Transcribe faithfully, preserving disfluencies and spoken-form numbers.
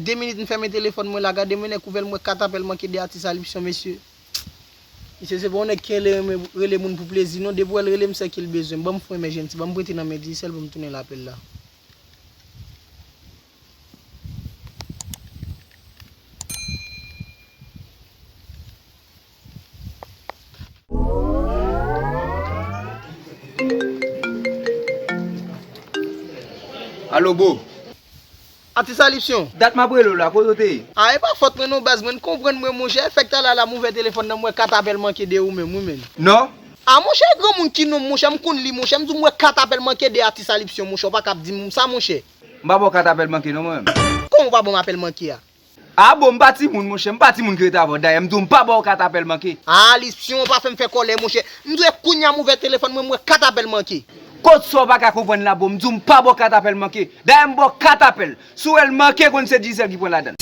De minit m fèmen telefòn mwen la, gade mwen nèg ouvè l, m wè kat apèl manke de atis Alipsyon, mesye. Mesye, se pa yon nèg ki rele, rele moun pou plezi, non. Depi w wè l rele m, se ke l bezwen m. Ban m fwenmen, jennti, ban m prete nan men Digicel pou m tounen l apèl la. Alo, bro. Atis Alipsyon. Dat m ap rele w la, kote w te ye? A, e pa fòt mwen non, baz, mwen konprann mwen, monchè. Fèk talè a la, m ouvè telefòn nan, m wè kat apèl manke de ou menm, wi, menm. Non? A, monchè, e granmoun ki non m, monchè, m konn li, monchè, m di w m wè kat apèl manke de atis Alipsyon, monchè, w pa ka ap di m sa, monchè. M pa ba w kat apèl manke non, mwen menm. Kòman w pa ban m apèl manke a? A bon, m pa timoun, monchè, m pa timoun ki rete avè w. Dayè, m di w m pa ba w kat apèl manke. A, Alipsyon, pa fè m fè kòlè, monchè. M di w e kounye a m ouvè telefòn mwen, m wè kat apèl manke. Kot sa w pa ka konprann la, bro? M di w m pa ba w kat apèl manke. Dayè, m ba w kat apèl. Si w wè l manke, konn se Digicel ki pran ladan l.